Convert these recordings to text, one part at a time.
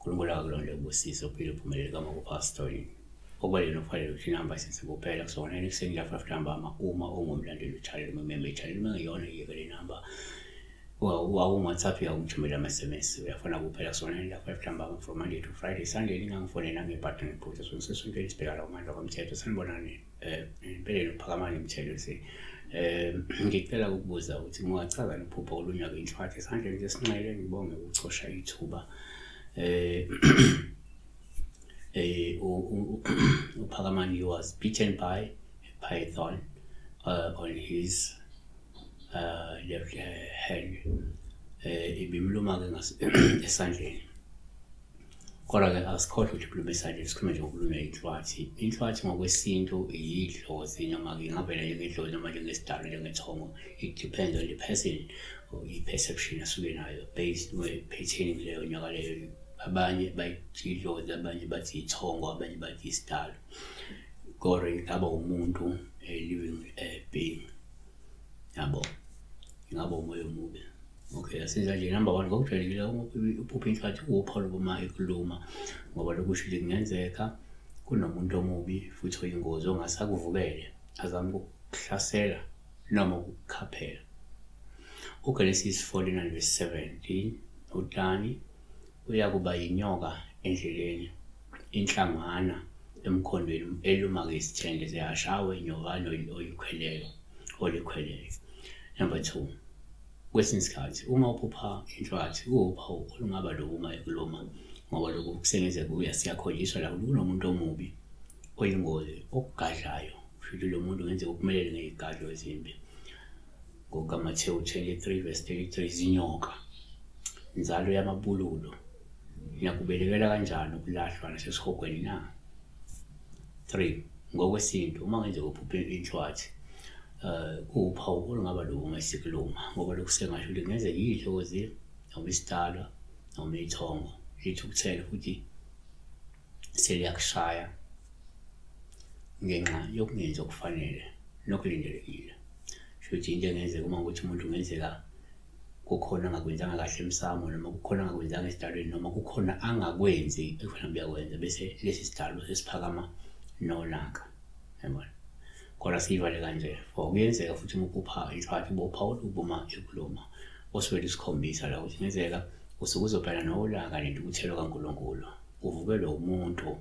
Unkulunkulu akakulonde ubusise uphile uphumelele kama kupastor. Okubalulekile nokufanele ukuthi inamba isense kuphela kusona ekuseni la 5 ntambama uma ungumlandeli we-channel uma member ye-channel uma ngeyona iyeke le namba waku-WhatsApp uyakungithumela ama-SMS uyafona kuphela kusona la 5 ntambama from Monday to Friday Sunday ningangifonela ngebhadi ngephutha so ngisesontweni sibheka lawo mandla komthetho sanibonani empeleni uphakamani mthelezi ngicela ukubuza ukuthi ngingachaza iphupho olunywa kwinhlwathi esandleni sesinxele ngibonge ukuchosha ithuba uphakamani he was beaten by a python on his left hand ibimluma-ke esandleni. Kodwa-ke asikhohlwe ukuthi khuluma esandleni sikhulume nje ngokuluma inhlwathi. Inhlwathi ngokwesintu yidlozi noma-ke ingavela njengedlozi noma njengesidalwa njengethongo. It depends on the person or i-perception asuke nayo based pertaining kuleyo nyoka leyo. Abanye bayithi idlozi, abanye bathi ithongo, abanye bathi isidalwa. Kodwa ingaba umuntu a living being yabo, ingaba umoya omubi. Okay, asenza nje number 1 ngokujwayelekile uma uphupha inhlathi kuwuphawu lokuba ikuluma ngoba lokhu kusho ukuthi kungenzeka kunomuntu omubi futhi oyingozi ongase akuvukele azame ukukuhlasela noma ukukukhaphela. UGenesis 49 verse 17 uDani uyakuba yinyoka endleleni, inhlangwana emkhondweni eluma-ke izithende zehhashi, awe nyovane oyikhweleyo olikhweleyo. Number 2 kwesinye isikhathi uma uphupha inhlwathi kuwuphawu olungaba lokuma ekuluma ngoba lokhu kusengenzeka kuya siyakhonjiswa la kunomuntu omubi oyingozi okugadlayo kusho lo muntu ngenzeka ukuphumelele ngezigadlo ezimbi. NgokukaMathewu 23 verse 33 izinyoka inzalo yamabululo niyakubelekela kanjani ukulahlwa nasesihogweni na? 3 ngokwesintu uma ngenzeka uphuphe inhlwathi kuwuphawu olungaba lokuma esikuluma ngoba lokhu sengasho ukuthi kungenzeka idlozi noma isidalwa noma ithongo lithukuthele futhi seliyakushaya ngenxa yokungenzi okufanele nokulindelekile. Shuthi into engenzeka uma ukuthi umuntu kungenzeka kukhona angakwenzanga kahle emsamo noma kukhona angakwenzanga esidalweni noma kukhona angakwenzi ekufanele kuyakwenza bese lesi sidalo sesiphakama nolaka. Yabona? Kodwa siyivale kanje for kuyenzeka futhi uma uphupha inhlwathi ubopha olubuma ekuluma osuke lusikhombisa la ukuthi kungenzeka usuke uzobhekana nolaka nentukuthelo kaNkulunkulu uvukelwe umuntu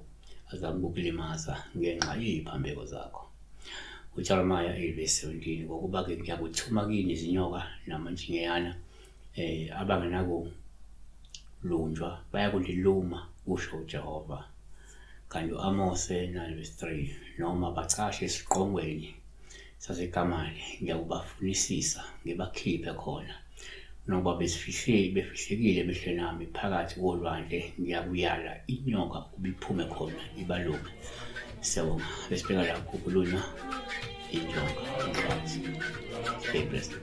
azame ukukulimaza ngenxa yeziphambeko zakho. UJeremiah 8 verse 17 ngokuba-ke ngiyakuthuma kini izinyoka namantshinyeyana abangenakulunjwa bayakuliluma kusho uJehova. Kanti u-Amose 9 verse 3 noma bacashe esiqongweni saseKamali ngiyakubafunisisa ngibakhiphe khona noba befihlekile emehlweni ami phakathi kolwandle ngiyakuyala inyoka ukuba iphume khona ibalume. Siyabonga. Besibheka la kukhulunywa inyoka inhlathi. Stay blessed.